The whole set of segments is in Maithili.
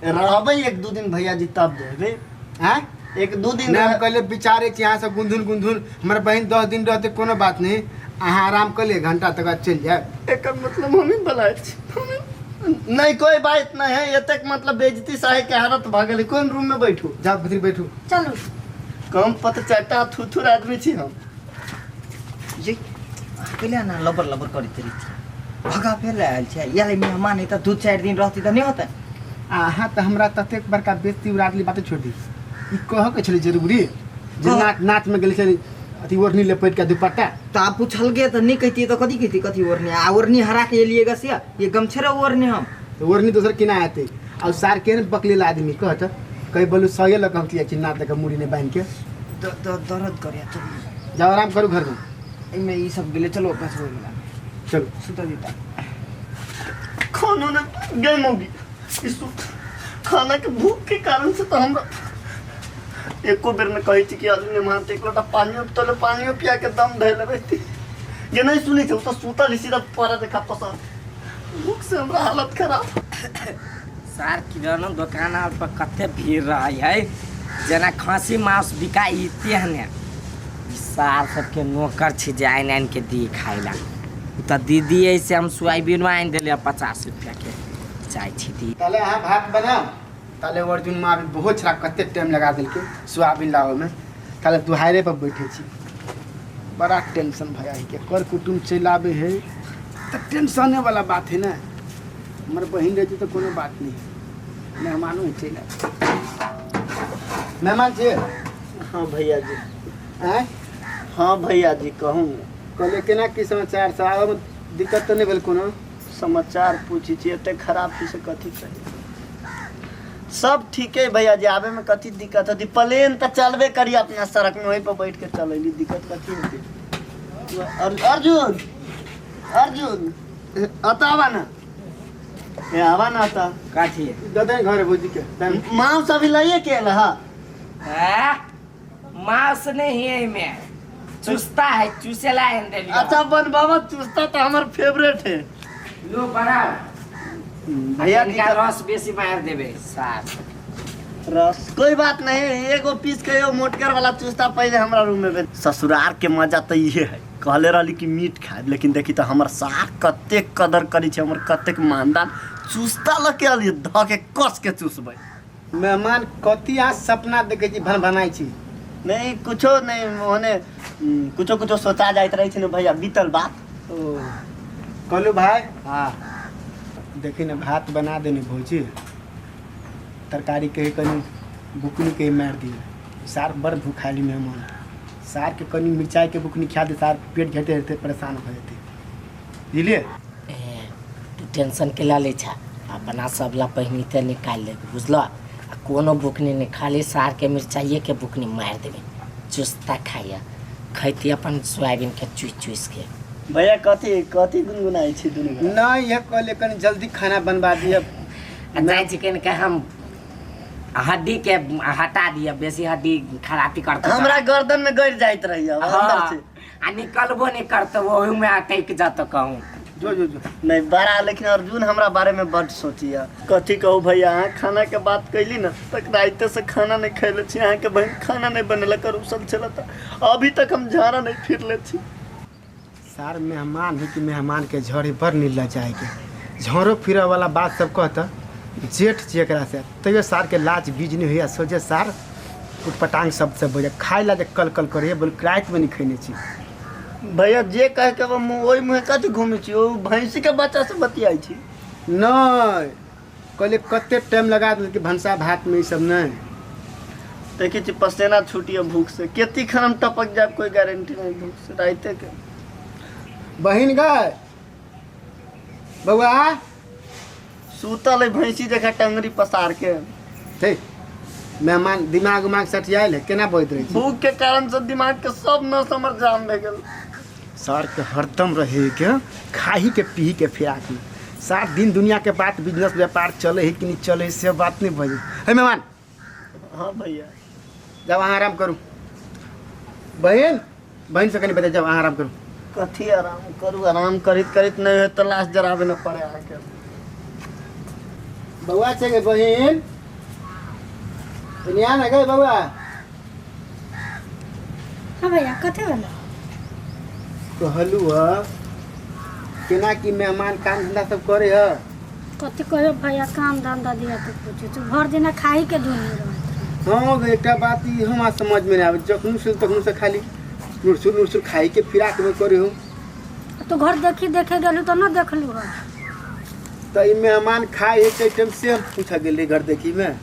रहबै एक दू दिन भैया जी तब जेबै। हैं एक दू दिन हम कहले विचारे छी अहाँ सब गुंधुन गुंधुन, हमर बहिन 10 दिन रहते कोनो बात नहीं, अहाँ आराम कर लिए घंटा तक चलि जायब। एकर मतलब हम ही बलाय छी नहीं कोई बात नहीं है, एतेक मतलब बेइज्जती साहे के हालत भऽ गेलै। कोन रूम में बैठू? जाओ भीतर बैठू। चलू। कम पत चाटा थुथुर आदमी छी हम। ये पहले ना लबर लबर करैत रही भगा फेर आयल छै या मेहमान है तऽ 2-4 दिन रहती तऽ नहीं होतै। अहाँ तऽ हमरा ततेक बड़का बेइज्जती उड़ा देली, बाते छोड़ दी। ई कहऽ के छलै जरूरी जे नाच नाच में गेल छलै अथी ओढ़नी लपेट के दुपट्टा। तऽ आब पूछलकै तऽ नहीं कहती तऽ कथी कहती, कथी ओढ़नी आ ओढ़नी हरा के एलियै गसिया ये गमछे रह ओढ़नी हम तऽ ओढ़नी दोसर किना हेतै। आ सार केहन बकलेल आदमी कहत कहीं बोलू सहे लग हम किया चिन्ना तक मुड़ी नहीं बांध के दर्द करे। चलो जाओ आराम करू घर में, एहिमे ई सब गेलै। चलो बस हो गेला, चलो सुता दीता खाना ने गए मौगी खाना के भूख के कारण से तो हमरा एको बेर ने कहै छी कि आदमी नहीं मानते, एक लोटा पानियो तोले पानियो पिया के दम धैले रहती जे नहीं सुनै छै, ओ तऽ सुतल सीधा पड़ा देखा पसंद भूख से हमरा हालत खराब। सार किराना दोकान पर कते भीड़ रहे है, जेना खसी मांस बिकाइ तेहने सार सबके नौकर छी जे आनि आनि के दी खाइ ला। तऽ दीदी ऐसे हम सोयाबीनो आनि देलियै 50 रुपया के चाय छी दी। ताले अहाँ भात बनाओ, ताले अर्जुन माँ भी बहुत छड़ा कते टाइम लगा देलकै सोयाबीन लाबऽ में, ताले दुहारे पर बैठे छी। बड़ा टेंशन भया है के कर कुटुम चलि आबै है तऽ टेंशने वाला बात है ना। हमर बहिन रहती तऽ कोनो बात नहीं, मेहमानो है चलि आबै। मेहमान छियै? हाँ भैया जी। आँय? हाँ भैया जी कहूँ। कहलियै केना की समाचार सब, आबऽमे दिक्कत तऽ नहि भेल कोनो? समाचार पूछै छी एते खराब छी से कथी कही। सब ठीक है भैया जी, आबे में कथी दिक्कत होती, प्लेन तो चलबे करी अपना सड़क में, वहीं पर बैठ के चलैली, दिक्कत कथी होती। अर्जुन अर्जुन अतः आवा ना, ए आवा ना अतः। कथी दे घर भौजी के मांस अभी लाइए के आयल हा? मांस नहीं है में, चुस्ता है, चूसेला आनि देलियै। अच्छा बन बाबा, चुस्ता तो हमार फेवरेट है। लो बनाओ भैया जी का रस बेसी मार देबे सार रस कोई बात नहीं, एगो पीस के यो मोटकर वाला चुस्ता पहले हमरा रूम में। ससुरार के मजा तो इहे है, कहले रहली कि मीट खाए, लेकिन देखी तो हमर सार कतेक कदर करी छै, हमर कतेक मानदान। चुस्ता लऽ के अलियै धऽ के कस के चुसबै। मेहमान कथी अहाँ सपना देखै छी भनभनाइ छी? नहीं कुछो नहीं, ओने कुछो कुछो सोचा जाइत रहै छै ने भैया, बीतल बात। ओ कहलू भाई। हाँ देखी ने भात बना देने भौजी, तरकारी के कनी बुकनी के मार दिए, सार बड़ भूखाली मेहमान, सार के कनी मिर्चाई के बुकनी खा दे, सार पेट घेते रहते परेशान हो जाते। बुझलिए? तू टेंशन के ला ले छा, अपना सब ला पहिनीते निकाल ले बुझल, आ कोनो बुकनी नहीं, खाली सार के मिर्चाइए के बुकनी मार देबे, चुस्ता खाइया खैती अपन सोयाबीन के चूस चूस के। भैया कथी कथी गुनगुनाइ छी दुनू गोरा? नहीं यह कहले कनी जल्दी खाना बनवा दिए। आ जाइ छी कनि के हम हड्डी के हटा दिए, बेसी हड्डी खराबी करतौ। हमरा गर्दन में गड़ जाइत रहिए अंदर से। आ निकलबो नहीं करतौ, ओहू में अटैक जतौ कहूँ। जो जो जो नहीं बड़ा, लेकिन अर्जुन हमरा बारे में बड सोचिया। कथी कहू भैया, अहाँ खाना के बात कैली ना तक राइते से खाना नहीं खैले छी, अहाँ के बहन खाना नहीं बनेलक और उसल छल त अभी तक हम झाड़ा नहीं फिरले छी। सार मेहमान है कि मेहमान के झड़ी बड़ नीला जाए के झोरो फिरे वाला बात सब कहता जेठ छी एकरा से, तैयो सार के लाज बीज नहीं होइया, सोचे सार उटपटांग शब्द सब बजे खाए ला जे कल कल करिए, बोल रात में नहीं खैने छी। भैया जे कहे के बा मुँह ओहि मुँहे कथी घूमै छी, ओ भैंसी के बच्चा से बतियाइ छी। नहीं कहले कते टाइम लगा देलकै भनसा भात में ई सब नहीं। देखै छी पसेना छूटिए भूख से, केती खाना में टपक जाए कोई गारंटी नहीं भूख से राइते के। बहिन गए बउआ सुतल है भैंसी जकाँ टंगरी पसार के। ठीक मेहमान दिमाग उमाग सटियायल है केना बजैत रहै छै? भूख के कारण से दिमाग के सब नस हमर जाम भए गेल। सार के हरदम रहे के खाही के पीही के फिराक में 7 दिन दुनिया के बात बिजनेस व्यापार चले है कि नहीं चले है से बात नहीं बजे है मेहमान। हाँ भैया जाओ अहाँ आराम करू। बहन बहन से कनी बता जाओ अहाँ आराम करू। कथी आराम करू, आराम करैत करैत नहीं है तो लाश जराबे न पड़े अहाँके। बौआ छै गे बहिन, एने आ ने गे बौआ। हाँ भैया, कथी भेलो? कहलू ह केना कि मेहमान काम धंधा सब करे ह? कथी कहियो भैया, काम धंधा दिया तो पूछे छौ, भर दिना खाही के धुन में रहत रहे। हाँ गे, एकटा बात ई हमरा समझ में नहीं आवे, जखनु से तखनु से खाली नुरसुर नुरसुर खाई के फिराक में करे हो। तो घर देखी देखे गेलू तो न देखलू ह। तो ई मेहमान खाए एक आइटम से हम पूछा गेल घर देखी में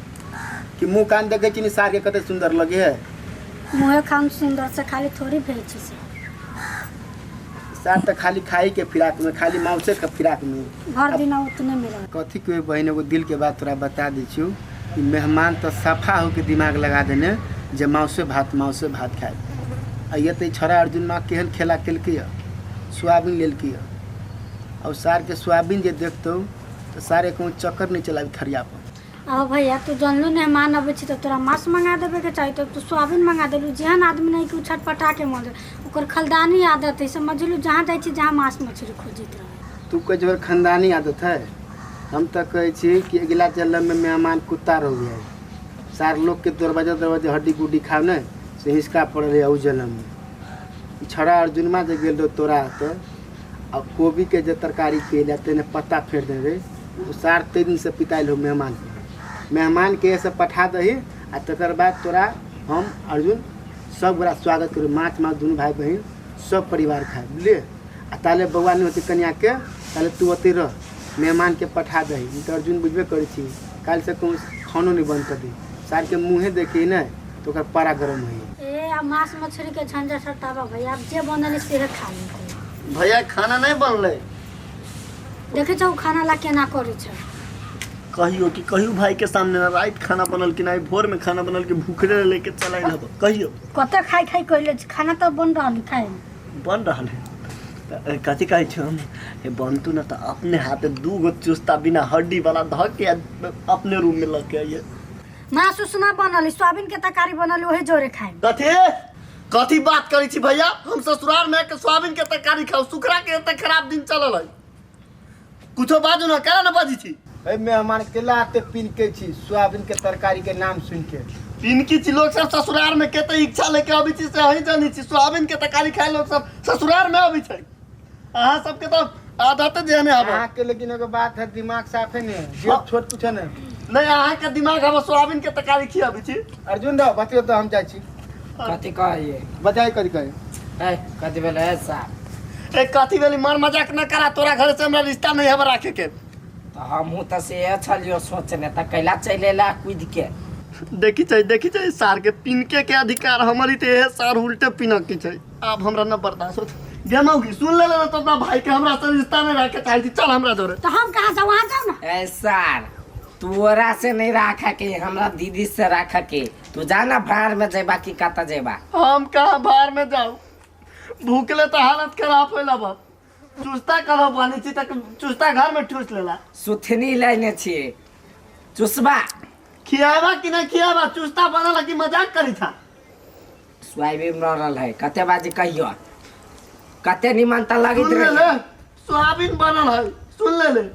कि मुंह कान देखे छी सार के कते सुंदर लगे है। मुँहे खान सुंदर से खाली थोड़ी भेज छी से। सार तो खाली खाई के फिराक में, खाली माउसे के फिराक में भर दिना उतने में रह। कथी के बहन, एगो दिल के बात तोरा बता दै छियौ कि मेहमान तो सफा होके दिमाग लगा देने जे माउसे भात खाए। आ ये तो छड़ा अर्जुन माँ केहन खेला केलकै यऽ, सोयाबीन लेलकै यऽ। और सार के सोयाबीन जे देखतौ तो सारे कहूँ चक्कर नहीं चलाबी थरिया पर। आओ भैया, तू जानलू मेहमान अबै छी तो तोरा मांस मंगा देबे के चाही, तो तू सोयाबीन मंगा देलू। जेहन आदमी नहीं कि उ छटपटा के मर, ओकर खलदानी आदत है समझलू, जहाँ जाइ छी जहाँ मांस मछली खोजैत रहे। तू कहै छी खानदानी आदत है, हम तो कहै छी कि अगिला जन्म में मेहमान कुत्ता रह गया है। सार लोग के दरवाजा दरवाजा हड्डी गुड्डी खाओ ने से हिसका पड़ल है जन्म में। छड़ा अर्जुनमा जे गेल रहो तोरा तो आ कोबी के जे तरकारी खिएला तेने पत्ता फेर दे रहे, ओ सार 3 दिन से पिताइल हो मेहमान के। मेहमान के से पठा दही आ तकर बाद तोरा हम अर्जुन सब गोरा स्वागत करू, माछ माछ दुनू भाई बहिन सब परिवार खाए बुझलिए। आ ताले बौआ नहीं होती कनिया के, ताले तू ओते रह, मेहमान के पठा दही। नहीं तो अर्जुन बुझबे करै छी काल्हि से कहूँ खानो नहीं बंद कर दी, सार के मुँहे देखी ने तो ओकर पारा गरम होइ। ए आ मांस मछली के झंझट हटाबा भैया, अब जे बनल से खा ले। भैया खाना नहीं बनले? देखे छौ खाना ला केना करै छै। कहियो कि कहियो भाई के सामने ना रात खाना बनल कि नहीं, भोर में खाना बनल कि भूखले लेके चल आइल हब। कहियो कते खाई खाई कहले छी, खाना तो बन रहल खाए बन रहल है। कथी कहै छी हम, हे बनतू ना तो अपने हाथे 2 गो चुस्ता बिना हड्डी वाला धऽ के अपने रूम में लग के आइए। मांस उस ना बनल, सोयाबीन के तरकारी बनल, ओहे जोरे खाए। कथी कथी बात करै छी भैया, हम ससुराल में के सोयाबीन के तरकारी खाओ, सुखरा के एते खराब दिन चलल है। कुछो बाजू ना, केना ना बाजी छी? ए मेहमान केला आते पीन के छी सोयाबीन के तरकारी के नाम सुन के। पीन की छी लोग सब ससुराल में के ते इच्छा लेके अबै छी से अहीं जानी छी, सोयाबीन के तरकारी खाए लोग सब ससुराल में अबै छै। अहाँ सबके तो आदत जेहने हबो अहाँ के, लेकिन एगो बात है दिमाग साफ है ने, जे छोट कुछ ने नहीं, अहाँ के दिमाग हबो सोयाबीन के तरकारी खियाबै छी। अर्जुन रह बतियो तो हम जाइ छी। कथी कहिए बताइ कथी कहे? ए कथी भेलै साहब? ए कथी भेलै, मन मजाक न करा, तोरा घर से हमरा रिश्ता नहीं हबो राखे के। तो हमहूँ तो से छलियो सोचने त कैला चलि अयला कूद के। देखी छै देखी छै सार के पिनके के अधिकार हमर ते है, सार उल्टे पिनक के छै। आब हमरा न बर्दाश्त होत। गेमौगी सुन ले ना तो अपना भाई के हमरा से रिश्ता नहीं राखे चाहे छी, चल हमरा जोरे। तो हम कहाँ से वहाँ जाओ ना। ए सार तोरा से नहीं राखा के, हमरा दीदी से राखा के, तू जाना भार में जेबा कि कत जेबा? हम कहाँ भार में जाऊँ, भूखले तो हालत खराब होला बा। चुस्ता करो पानी छी तक चुस्ता घर में ठूस लेला। सुथनी लेने छी चुसबा खियाबा कि ना खियाबा, चुस्ता बनल कि मजाक करी था। सोयाबीन बनल है कते बाजी कहियो, कते निमन त लगैत सुन ले रहे। ले, सोयाबीन बनल है सुन ले ले,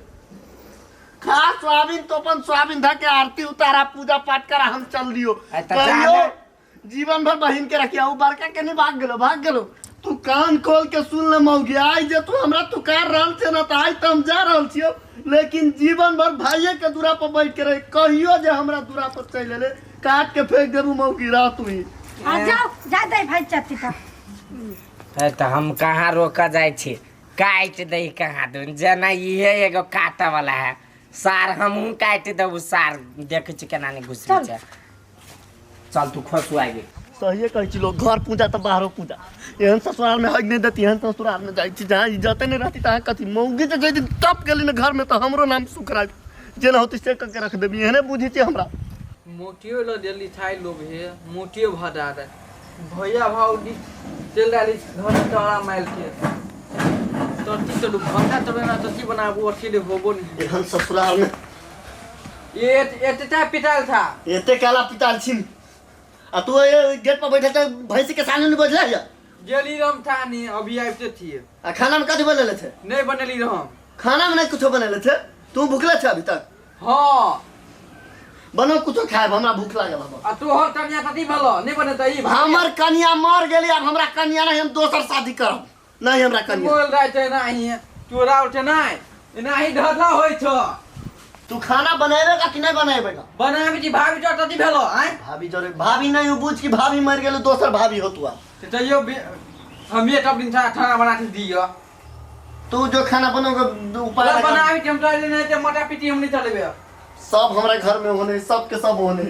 खा सोयाबीन तो अपन सोयाबीन धा के आरती उतारा पूजा पाठ करा हम चल दियो। कहियो जीवन भर बहिन के रखिया, उ बड़का के नहीं भाग गेलो भाग गेलो। तू कान खोल के सुन ले मौगी, आई जे तू हमरा तुकार रहल छे ना त आई त हम जा रहल छियो, लेकिन जीवन भर भाइये के दूरा पर बैठ के रही, कहियो जे हमरा दूरा पर चल ले काट के फेंक देबू मौगी रात हुई। आ जाओ जा दे भाई चाची का। है त हम कहाँ रोका जाइ छी, काट दे कहाँ दून जना इहे एगो काटा वाला है सार, हमहूँ काट देबू सार, देखै छी केना नहीं घुसै छै। चल तू खसू आगे। सहिए कहै छी लोग घर पूजा त बाहरो पूजा, एहन ससुराल में हक नहीं देती, एहन ससुराल में जाइ छी जहाँ इज्जते नहीं रहती तहाँ कथी। मौगी जे दिन टप गेली ने घर में तो हमरो नाम सुखरा जेना होती से करके रख देबी, एहने बुझी छी हमरा। मोटियो ल जल्दी छाई लोग हे मोटियो भटा दे भैया भाउजी चल डाली घर तोरा माइल के तती चलू भंटा तबे ना तती बनाबू अकेले होबो नहीं। एहन ससुराल में ये एतेटा पिटाल था, एते काला पिटाल छिन आ तू ये गेट पर बैठल छ भैंसी के सामने नहीं बैठल है। गेली हम था नहीं अभी आबिते थिए। आ खाना में कथी बनेले छे? नहीं बनेली रहम। खाना में नहीं कुछो बनेले छे, तू भुखले छे अभी तक? हां बनो कुछो खाएब, हमरा भूख लागल हब। आ तोहर कनिया कथी भेलो नहीं बनेतै ई? हमर कनिया मर गेली, अब हमरा कनिया नहीं, हम दोसर शादी करब। नहीं हमरा कनिया बोल रहा छै नहीं तोरा उठे नहीं नहीं ढला होय छो। तू खाना बनेबेगा कि नहीं बनेबेगा? बनाबी जी भाभी जो कथी भेलो आय? भाभी जोरे भाभी नहीं हो बुझ कि भाभी मर गेलो दोसर भाभी हो तू। त तैयो हम एक दिन खाना बना के दियो। तू जो खाना बनोगे उपाय बनाबी हम तो नहीं ते मोटा पीटी हम नहीं चलेबे। सब हमरा घर में होने, सब के सब होने।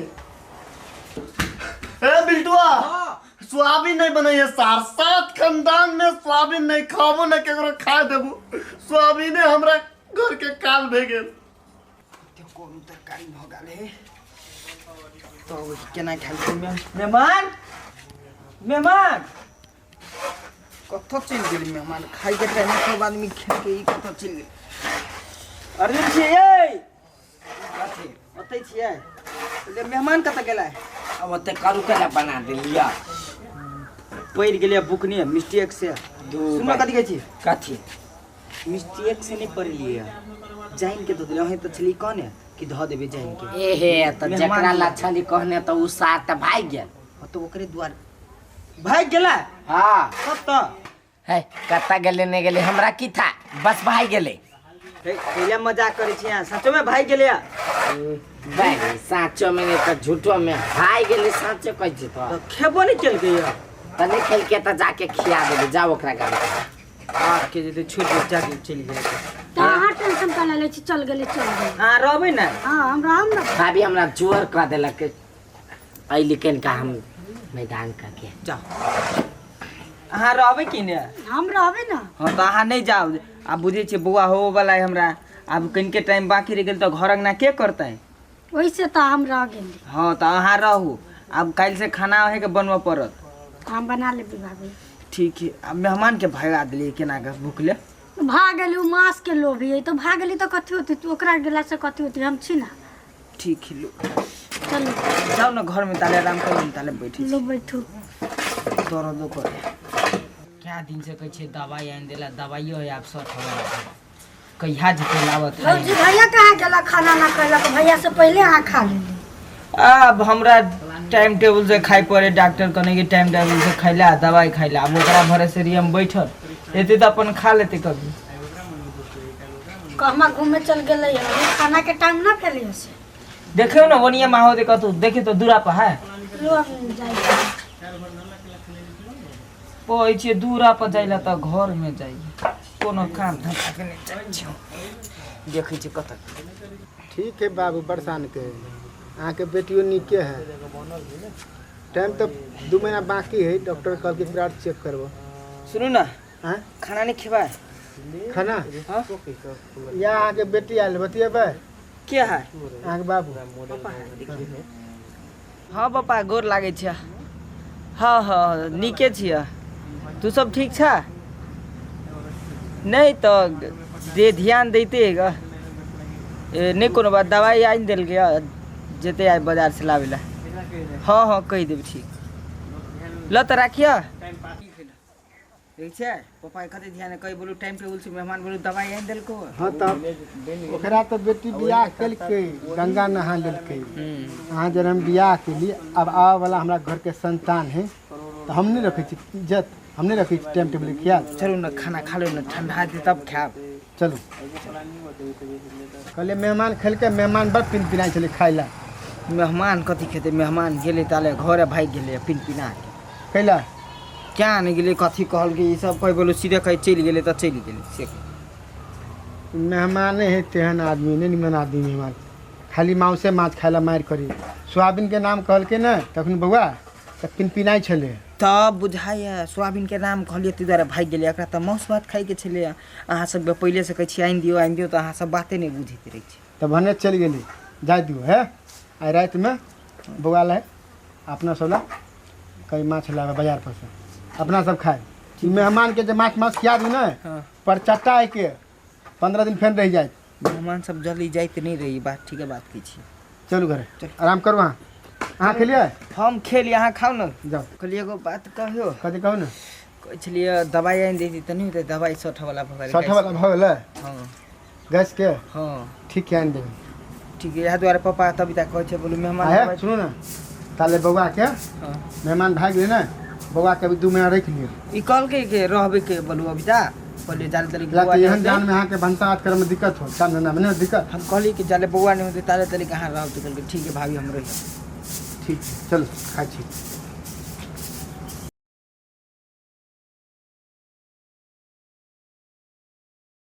ए बिल्टुआ सोयाबीन नहीं बने है सार, सात खानदान में सोयाबीन नहीं खाबो न केकरो खा देबो। सोयाबीन हमरा घर के काल भे गेल। कोन तरकारी भ गेल हे तो केना खाल मेहमान? मेहमान कत चलि गेल? मेहमान खाइ के टाइम सब आदमी खा के ई कत चलि गेल? अरे छियै कथी ओतै छियै? ले मेहमान कत गेलै? अब ओते करू केला बना देलिया पड़ि गेलै बुकनी मिस्टेक से। सुन कथी कहै छी? कथी मिस्टेक से नहीं पड़लियै, जाइन के धो देले। अहें त छली कहने कि धो देबे जाइन के। एहे त जकरा ला छली कहने त उ साथ भाग गेल। त ओकरे द्वार भाग गेला? हां कत है कत गेले नहीं गेले हमरा की था, बस भाग गेले। पहले मजाक करै छी अहाँ, सचो में भाग गेले? भाई साचो में नहीं त झूठो में भाग गेले। साचो कहै छी त खेबो नहीं केलकै या? त नहीं खेलके त जाके खिया देबे, जाओ ओकरा घर आ के जे छोड़ दे जाके चलि गेलै। त अहाँ टेंशन कना लै छी, चल गेलै चल गेलै। अहाँ रहबै ने? हां हम रहब ने। भाभी हमरा जोर कह देलक अइली कनिका हम मैदान करके जाओ। अहाँ रहबै कि ने? हम रहबै ना। हां त अहाँ नहीं जाओ। आब बुझै छियै बौआ होबो वाला है हमरा, आब कनिके टाइम बाकी रहि गेल त घर अंगना के करतै? ओइसे त हम रह गेली। हां त अहाँ रहू, आब काल्हि से खाना अहेंके बनबऽ पड़त। हम बना लेबै भाभी। ठीक है। अब मेहमान के भगा देलियै केना के भूखले भाग गेली। मांस के लोभी है तो भाग गेली तो कथी होती? तू ओकरा गेला से कथी होती? हम छी ना। ठीक है लो चलो जाओ ना घर में, ताले आराम करू, ताले बैठी लो बैठू। दर्द करे क्या दिन से कहै छै दवाई आनि देला, दवाइयो है आब सठ हो कहिया जेतै लाबत है। भौजी भैया कहाँ गेला? खाना ना खैलक भैया से पहले अहाँ खा लेली। अब हमरा टाइम टेबुल से खाइ पड़े, डॉक्टर कहने कि टाइम टेबुल से खैला दवाई खैला। अब ओकरा भरोसे रही हम बैठल, एते त अपन खा लेते। कभी कहमा घूमे चल गेलै, खाना के टाइम ना भेलै से। देखियो ना वनिया माहो दे कतौ देखे तो दूरा पर है। लो हम जाइ कहै छियै दूरा पर जाइला त घर में जाइ, कोनो काम धंधा के नहीं जाइ छियै। देखै छियै कतऽ। ठीक है बाबू बरसान के अहाँके बेटियो नीके है। टाइम तो 2 महीना बाकी है, डॉक्टर कहल कि ब्लड चेक करबो। सुनू ना हाँ खाना नहीं खेबै? खाना हाँ या अहाँके बेटी आयल बतियेबै? के है अहाँके बाबू? हाँ पापा गोर लागै छै। हाँ हाँ नीके छियै। तू सब ठीक छ? नहीं तो दे ध्यान दैते ग। नहीं कोनो बात, दवाई आनि देलकै जेते आइ बाजार से लाबै ला। हाँ हाँ कहि देब। ठीक ल त राखिय। ठीक छै पापा कते ध्यान कहि बोलू टाइम टेबुल से मेहमान बोलू दवाई आनि देलको। हाँ त ओकरा त बेटी बियाह केलकै, गंगा नहा लेलकै। अहाँ जब हम बियाह केली अब आबऽ वाला हमरा घर के संतान है तो हम नहीं रखै छी इज्जत, हम नहीं रखै छी टाइम टेबुल के ख्याल। चलू ना खाना खा लो ना, ठंडा दे तब खायब। चलू कहलियै मेहमान खेलकै, मेहमान बड़ पिन पिनाइ छलै खाइ ला। मेहमान कथी खेतै? मेहमान गेलै ताले घरे भागि गेलै पिन पिना के। कैला क्या नहीं गेलै कथी कहलकै ई सब कहि बोलू सीधे कहि चलि गेलै त चलि गेलै। से मेहमाने है तेहन आदमी नहीं, निमन आदमी मेहमान खाली मांसे माछ खाइ ला मारि करी। सोयाबीन के नाम कहलकै ने तखन बौआ त पिन पिनाइ छलै। तब बुझाइए सोयाबीन के नाम कहलियै ताहि दुआरे भागि गेलै। एकरा तऽ मासु भात खाइके छलै। अहाँ सबके पहिलेसँ कहै छियै आनि दियौ आनि दियौ तऽ अहाँ सब बाते नहि बुझैत रहै छी। तऽ भने चलि गेली, जाय दियौ। हे आइ रातिमे बौआ ला अपना सब ला कहीं माछ लाबे बाजार पर से, अपना सब खाए। मेहमान के जे माछ माछ खिया दू ने पर चट्टा के 15 दिन फेर रहि जाए। मेहमान सब जल्दी जाइत नहीं रही। बात ठीक है, बात की छी। चलू घरे आराम करू। अहाँ अहाँ खेलिए? हम खेलिए, अहाँ खाउ न। जाओ। कहलिए एगो बात कहियो। कथी कहू ने? कहै छलियै दवाई आनि दैती तऽ नहि होतै? दवाई 60 वाला भऽ गेलै। 60 वाला भऽ गेलै? हाँ गैस के? हाँ ठीक है आनि देबै। ठीक है, इएह दुआरे पापा तभी तक कहै छै बोलू मेहमान आए आबै छै। सुनू ने, ताले बौआ के हाँ। मेहमान भागि गेलै ने, बौआ के अभी 2 महीना राखि लिअ। ई कहलकै के रहबै के बोलू अभी ता कहलियै जाले तरीके ला बौआ तऽ नहि एहन होतै। जान में अहाँके भनसा हाथ करैमे दिक्कत हो, काम धंधामे नहि दिक्कत। हम कहलियै कि जाले बौआ नहि होतै ताले तरीके अहाँ रहब, तऽ कहलकै ठीक है भाभी हम रहियै। ठीक छै, चलू खाइ छी।